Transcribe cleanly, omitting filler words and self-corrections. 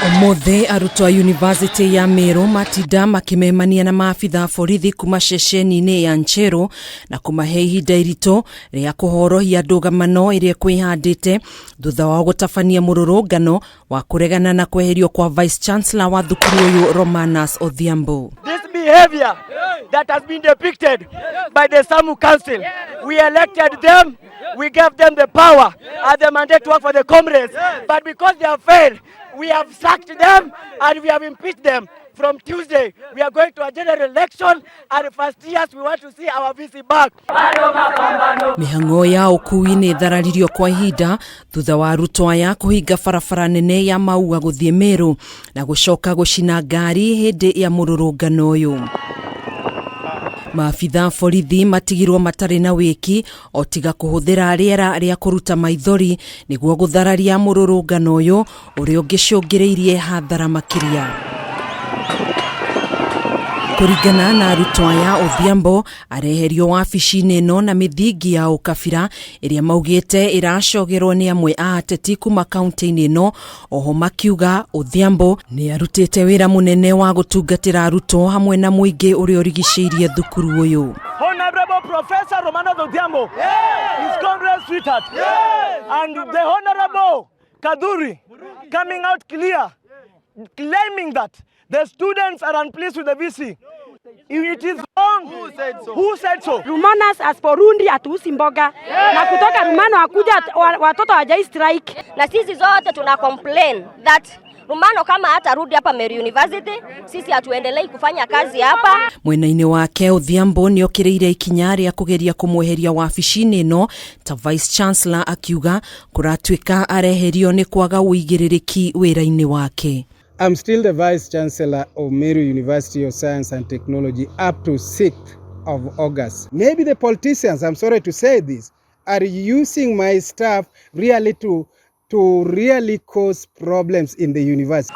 Ũmũthĩ arutwo a Yunivasĩtĩ ya Meru matinda makĩmemania na maabitha a borithi kuma ceceni-inĩ ya Ncheru na kũmahe ihinda iritũ rĩa kũhorohia ndũgamano ĩrĩa ĩkwĩhandĩte thutha wao gũtabania mũrũrũngano wa kũregana na kweherio kwa Vice Chancellor wa thukuru ũyũ Romanus Odhiambo. This behavior that has been depicted by the SAMU Council, we elected them, we gave them the power and the mandate to work for the comrades, but because they have failed, we have sacked them and we have impeached them. From Tuesday, we are going to a general election, and first years we want to see our VC back. Mĩhang'o ya ũkui nĩ ĩthararirio kwa ihinda thutha wa arutwo aya kũhinga barabara nene ya Maua gũthiĩ Meru na gũcoka gũcina ngari hĩndĩ ya mũrũrũngano ũyũ. Maabitha borithi matigirwo matarĩ na wĩki o tiga kũhũthĩra rĩera rĩa kũruta maithori nĩguo gũthararia mũrũrũngano ũyũ ũrĩa ũngĩcũngĩrĩirie hathara makĩria. Kũringana na arutwo aya, Odhiambo areherio wabici-inĩ ĩno na mĩthingi ya ũkabira ĩrĩa maugĩte ĩracogerwo nĩ amwe a ateti kuma kaunti-inĩ ĩno. Oho makiuga Odhiambo nĩ arutĩte wĩra mũnene wa gũtungatĩra arutwo hamwe na mũingĩ ũrĩa ũrigicĩirie thukuru ũyũ. Honorable Professor Romanus Odhiambo is comrade sweetheart. And the Honorable Kaduri coming out clear, claiming that the students are unpleased with the VC. It is wrong. Who said so? Who said so? Romanus asiporudi hatuuzi mboga na kutoka Romano akuja watoto hawajai strike. Na sisi zote tuna complain that Romano kama hatarudi hapa Meru University, sisi hatuendelei kufanya kazi hapa. Mwena-inĩ wake, Odhiambo nĩ okĩrĩire ikinya rĩa kũgeria kũmweheria wabici-inĩ ĩno ta Vice Chancellor, akiuga kũratuĩka areherio nĩ kwaga ũigĩrĩrĩki wĩra-inĩ wake. I'm still the Vice Chancellor of Meru University of Science and Technology up to 6th of August. Maybe the politicians, I'm sorry to say this, are using my staff really to really cause problems in the university.